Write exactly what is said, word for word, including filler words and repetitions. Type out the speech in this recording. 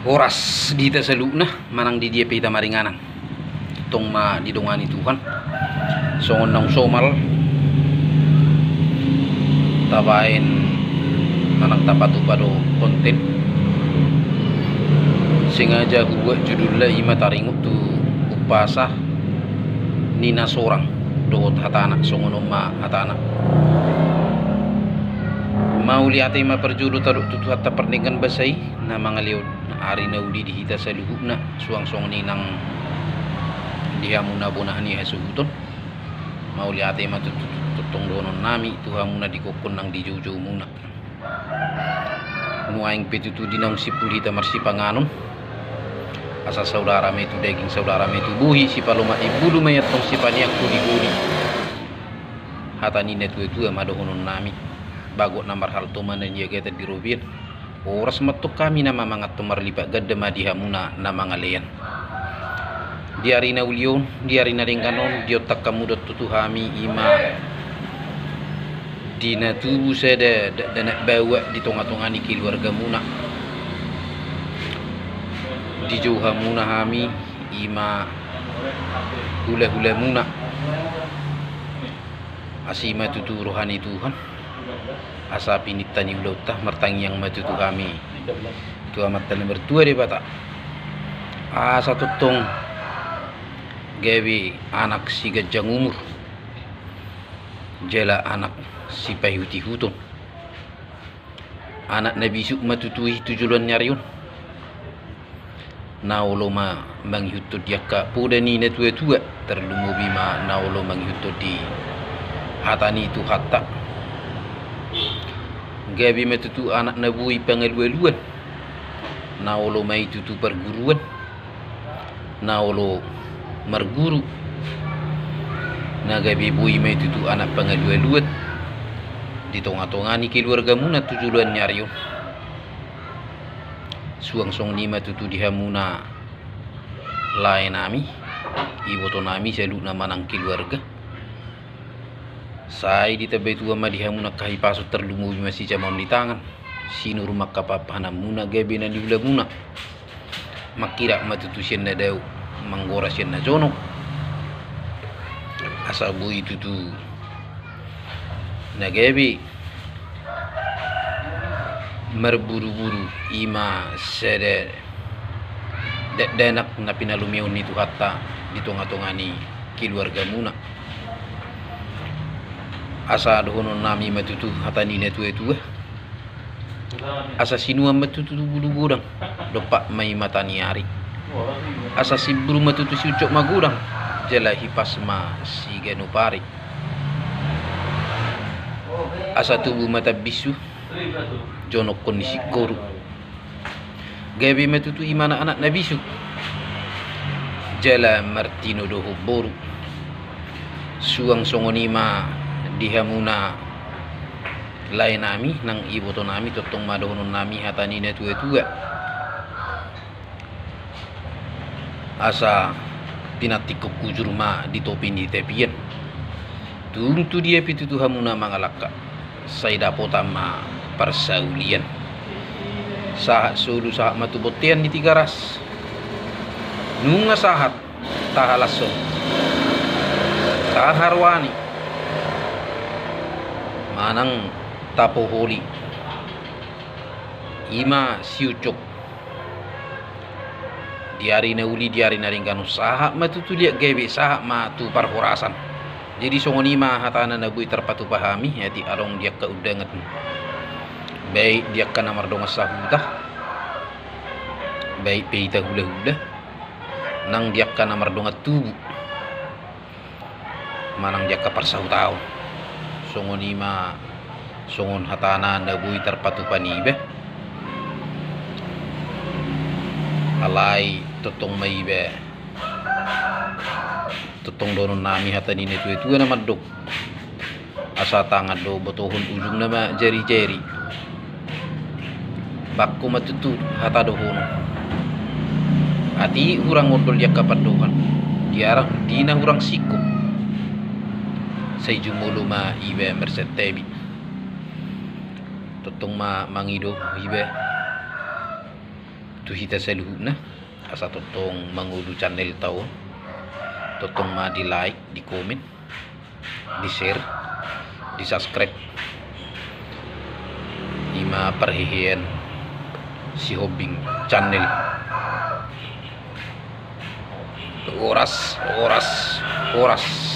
Horas di hita saluhutna, manang di dia pe hita maringanan. Tong ma didongani Tuhan. Songon naung somal tabaen manang tapatupa do konten, sengaja hubuat judulna i ma taringot tu umpasa ni na sorang dohot hatana. Songon on ma hatana. Mauliate ma parjolo tadok tu Tuhanta pardenggan basa i, na mangalehon ari na uli di hita saluhutna, suang songon i nang di hamu na bona ni hasuhuton. Mauliate ma tu, tu, tu, tongtong dohonon nami tu hamu na di gokhon nang di joujou muna. Nuaeng pe tutu di naung simpul hita marsipanganon, asa saudara ma i tu daging, saudara ma i tu bohi, sipalomak ni bulu ma i, antong sipaneang holiholi. Hata ni na tuatua ma dohonon nami: Bagot na marhalto ma na niagatan di robean. Horas ma antong hami na mamanganhon marlipat ganda ma di hamu na mangalean. Di ari na uli on, di ari na denggan on, diontang hamu do tutu hami, i ma di na tubu sada dakdanak baoa di tongatonga ni keluargamuna. Dijou hamuna hami, i ma hulahulamuna. Asi ma tutu roha ni Tuhan, asa pininta ni ulaonta. Martangiang ma tutu hami tu Amanta na martua Debata, asa tongtong gabe anak siganjang umur jala anak sipaihutihuton. Anak na bisuk ma tutu i tu joloan ni ari on. Na olo ma mangihuthon di angka poda ni na tuatua, tarlumobi ma na olo mangihuthon di hata ni Tuhanta. Gabe ma tutu anak na boi pangalualuan. Na olo ma i tutu parguruan, na olo marguru. Na gabe boi ma i tutu anak pangalualuan di tongatonga ni keluargamuna tu joloan ni ari on. Suang songon i ma tutu di hamuna laenami, ibotonami saluhutna manang keluarga. Sai ditambai Tuhan ma di hamuna angka hipason, tarlumobi ma sijamaon ni tangan, sinur ma angka pahanpahananmuna, gabe na niulamuna. Mangkirap ma tutu sian na dao, manggora sian na jonok. Asa boi tutu na gabe marburuburu, i ma sada dakdanak na pinalumeon ni Tuhanta di tongatonga ni keluargamuna. Asa dohononnami ma tutu hata ni na tuatua: Asa sinuan ma tutu bulu godang, dompak ma i mata ni ari. Asa simbur ma tutu siuncop magodang, jala hipas ma siganup ari. Asa tubu ma tambinsu, jonokkon ni singkoru. Gabe ma tutu i ma anak na bisuk, jala martinodohon boru. Suang songon i ma di hamuna laenami nang ibotonami, tongtong ma dohononnami hata ni na tuatua: Asa pinantikhon hujur ma di topi ni tapian. Tung tu dia pe tutu hamuna mangalangka, sai dapotan ma parsaulian. Sahat solu, sahat ma tu bontean ni Tigaras. Nunga sahat tahalashon, taharoani, manang tapoholi, i ma siuncop. Di ari na uli, di ari na denggan on, sahat ma tutu liat gabe, sahat ma tu parhorasan. Jadi songon i ma hatana na boi tarpatupa hami, atik adong di angka undangan, baik di angka na mardongan sahuta, baik pe hita hulahula, nang di angka na mardongan tubu, manang di angka parsahutaon. Songon i ma songon hatana na boi tarpatupa niba. Alai tongtong ma iba, tongtong dohononnami hata ni na tuatua na mandok: Asa tangan do botohon, ujungna ma jarijari. Bangko ma tutu hata dohonon: Atik hurang ondol di angka pandohan, di arah di na hurang singkop, sai jumolo ma iba marsantabi. Tongtong ma mangido iba Hita saluhutna, asa tongtong mangolu channelta on, tongtong ma di like, di komen, di share, di subscribe. Ima parhehean Sihombing channel. Horas, horas, horas.